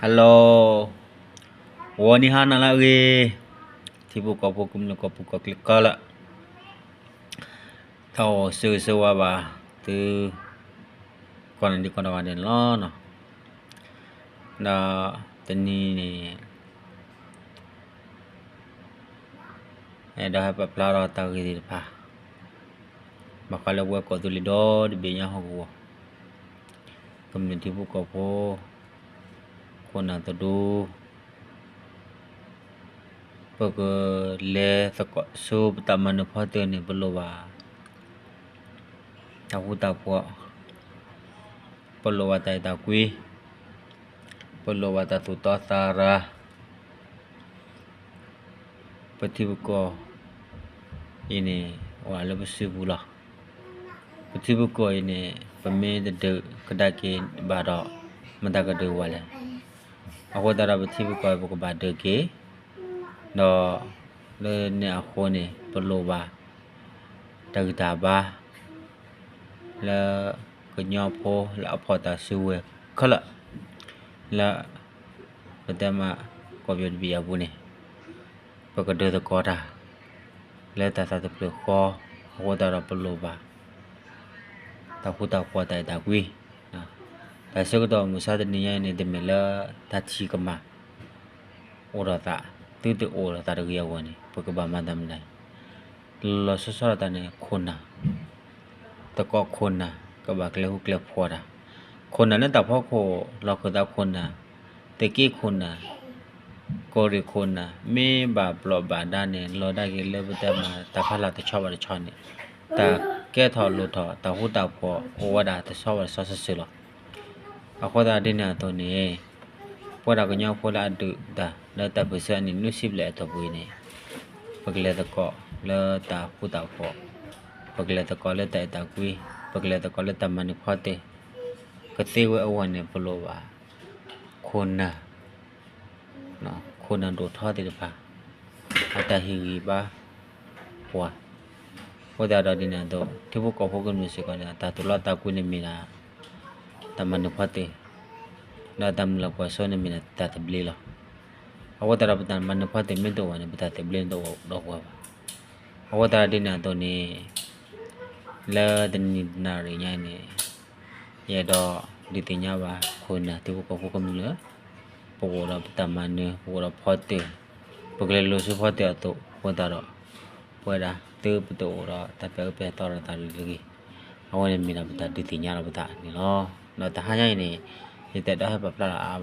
Hello, ဂီၤနံၤဟါနၤလၢအဂ့ၤ, ထံဖိကီၢ်ဖိကမျၢၢ်ကီၢ်ပူၤကီၢ်ချၢခဲလၢာ်, တၢ်အိၣ်ဆၢဂ့ၤဆၢဝါဘၣ်သုကိးဂၤဒဲးန့ၣ်လီၤ. ဒီးတနံၤန့ၣ် အဲၣ်ဒိးဟဲပာ်ဖျါထီၣ်တၢ်ဂ့ၢ်သ့ၣ်တဖၣ် ဘၣ်ဃးလၢပဝဲကီၢ်သူလ့ၤဒီတဘ့ၣ်ညါဟီၣ်ကဝီၤ ကမျၢၢ်ထံဖိကီၢ်ဖိ ခိၣ်နၢ်သဒူ ပကလဲၤသကိးဆူပတၢ်မၤနၢၤဖီတၢၢ်န့ၣ် ပလိၣ်ဘၣ် တၢ်ဃူတၢ်ဖိး, ပလိၣ်ဘၣ်တၢ်အဲၣ်တၢ်ကွံ, ပလိၣ်ဘၣ်တၢ်သူၣ်တီသးရၤ, ပထံပကီၢ်အံၤန့ၣ် အိၣ်ဒၣ်လၢပစုပူၤလီၤ. ပထံပကီၢ်အံၤန့ၣ် ပမ့ၢ်တဒုးကဒါက့ၤဘၣ်ဒီး မတၤကဒုးဝဲလဲၣ်. အဃိသတးဒီးပထံပကီၢ်အံၤ ပကဘၣ်ဒုးက့ၤ, ဒီးလၢန့ၣ်အဃိန့ၣ် ပလိၣ်ဘၣ် တၢ်ဂံၢ်တၢ်ဘါ လၢကညီဖိလၢအဖီၣ်တၢ်စုကဝဲၤခဲလၢာ် လၢပတဲမးကီၢ်ပယီၤတဘ့ၣ်အပူၤန့ၣ် ပကဒုးသကိးတၢ် လၢတၢ်သးတဖျၢၣ်ဃီ, အဃိသတးဒီးပလိၣ်ဘၣ် တၢ်ဃူတၢ်ဖိးတၢ်အဲၣ်တၢ်ကွံ. တၢ်ဆၢကတီၢ်မုၢ်ဆါတနံၤညါအံၤန့ၣ် တမ့ၢ်လၢတၢ်ထံၣ်ကမၣ် အိၣ်ဒီးသး, သုတအိၣ်ဒီးသးတဂ့ၤအဂီၢ်န့ၣ် ပကဘၣ်မၤတၢ်မနုၤလဲၣ်. လီၤလီၤဆီဆီဒၣ်တၢ်န့ၣ် ခိၣ်နၢ်, သကိးခိၣ်နၢ် ကဘၣ်ကျဲဃူကျဲဖိးတၢ်, ခိၣ်နၢ်လၢတၢ်ဖီခိၣ် လီၢ်ခၢၣ်သးခိၣ်နၢ်, သုးက့ခိၣ်နၢ်, ကီၢ်ရ့ၣ်ခိၣ်နၢ် မ့ၢ်ဘၣ်ဘျီးဘၣ်ဒါန့ၣ် လီၤဒၣ်က့ၤလၢပတဲမးတၢ်ဖီလာ်တဆီဘၣ်တဆီန့ၣ် တၢ်ကဲထီၣ်လိၣ်ထီၣ် တၢ်ဃူတၢ်ဖိးအိၣ်ဝဲဒၣ်တဆီဘၣ်တဆီစုာ်စုာ်လီၤ. အဃိသတးဒ်န့ၣ်အသိးန့ၣ် ပဝဲဒၣ်ကညီဖိလၢအဒုးတၢ်လၢတၢ်ပၢၢ်ဆၢအနံၣ်နွံဆံဘျဲၣ်အတီၢ်ပူၤအံၤန့ၣ် ပကလဲၤသကိးလၢတၢ်ဃူတၢ်ဖိး, ပကလဲၤသကိးလၢတၢ်အဲၣ်တၢ်ကွံ, ပကလဲၤသကိးလၢတၢ်မၤနၢၤဖီတၢၢ်, ကသ့ဝဲအဂီၢ်န့ၣ် ပလိၣ်ဘၣ် ခိၣ်နၢ် ခိၣ်နၢ်ဒိၣ်ထီသ့ၣ်တဖၣ် အတၢ်ဟ့ၣ်ဂံၢ်ဘါပှၤ, အဃိသတးဒီးဒ်န့ၣ်အသိး ထံဖိကီၢ်ဖိကမျၢၢ်စ့ၢ်ကီးန့ၣ် တၢ်သူၣ်လီသးကွံန့ၣ်မ့ၢ်ဒၣ် တၢ်မၤနၢၤဖီတၢၢ်, ဒီးတၢ်မုၢ်လၢ်ကွၢ်စိန့ၣ်မ့ၢ်ဒၣ်တၢ်သဘျ့လီၤ. အဃိသတးဒီးပတၢ်မၤနၢၤဖီတၢၢ်မ့ၢ်တအိၣ်ဘၣ်န့ၣ် ပတၢ်သဘျ့န့ၣ်တအိၣ်ဒီးပှၤဘၣ်. အဃိသတးဒ်န့ၣ်အသိးန့ၣ် လၢတနံၤနၣ်ရံၣ်ညါအံၤန့ၣ် ယအဲၣ်ဒိးဒုးသ့ၣ်ညါဘၣ် ခိၣ်နၢ်ထံဖိကီၢ်ဖိကမျၢၢ် ပအိၣ်ဒီးပတၢ်မၤနၢၤ ပအိၣ်ဒီးဖီတၢၢ်, ပကလဲၤလိၤဆူဖီတၢၢ်အသိး အဃိသတးဒီး ပဝဲဒၣ်သုပတအိၣ်ဒီးတၢ်ပဲာ်အၢပဲာ်သီဒီးတၢ်လၢာ်တဂ့ၤ. အဝဲန့ၣ်မ့ၢ်ဒၣ်ပတၢ်ဒုးသ့ၣ်ညါလီၤပသးန့ၣ်လီၤ. ဒီးတဟါညါအံၤန့ၣ် ယတအဲၣ်ဒိးဟဲပာ်ဖျါလီၤအါ